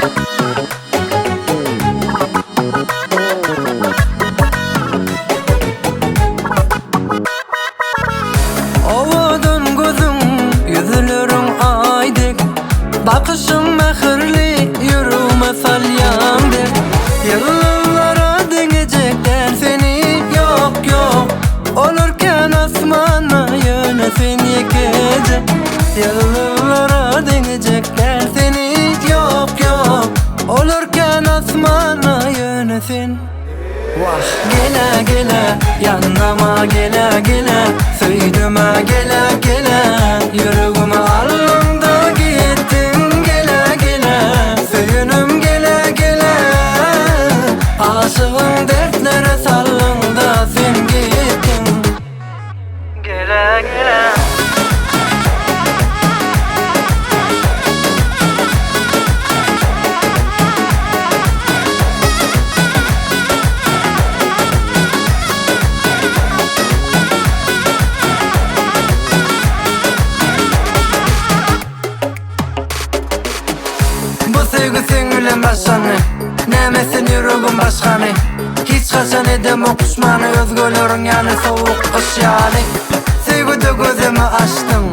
Owadan gözüň, ýüzleriň aý dek, Bakyşyň mähirli, ýüregime salýaň dert. Ýyldyzlara deňejek däl seni, ýok, ýok. Olar kän asmanda, ýöne sen ýekeje. Ýyldyzlara deňejek däl seni, ýok, ýok. Olar kän asmanda, ýöne sen. Wah, gele, gele, ýanyma gele, gele, Söýdüm-ä gele, gele, Ýüregimi aldyň-da gitdiň, gele, gele, Söýenim gele, gele, Aşygyň dertlere saldyň-da sen gitdiň, gele, gele. Bu söýgi seň bilen başlandy Näme sen ýüregim başgany Hiç haçan edemok duşmany Özgeleriň ýaly sowuk gyş ýaly Söýgüde gözümi açdyň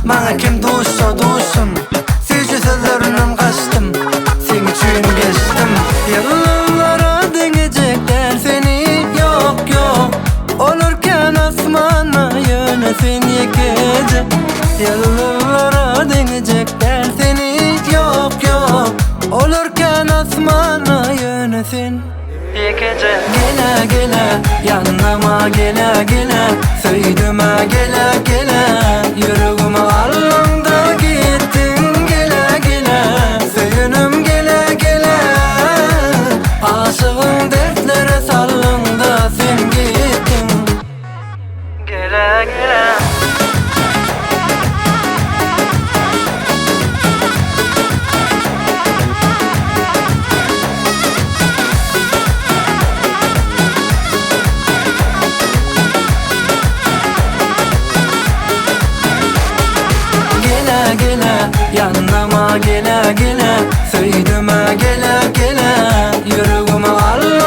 Maňa kim duşsa duşsun Süýji sözlerinden gaçdym Seň üçin geçdim Ýyldyzlara deňejek däl seni Ýok ýok Olar kän asmanda Ýöne sen ýekeje Ýyldyzlara deňejek däl seni Ýok ýok Olar kän asmanda Ýöne sen Ýekeje Gele gele Ýanyma gele gele Söýdüm-ä gele gele Ýüregimi aldyň-da gitdiň gele gele Söýenim gele gele Aşygyň dertlere saldyň-da sen gitdiň Gele gele. Gele gele ýanyma gele gele Söýdüm-ä gele gele Ýüregimi al.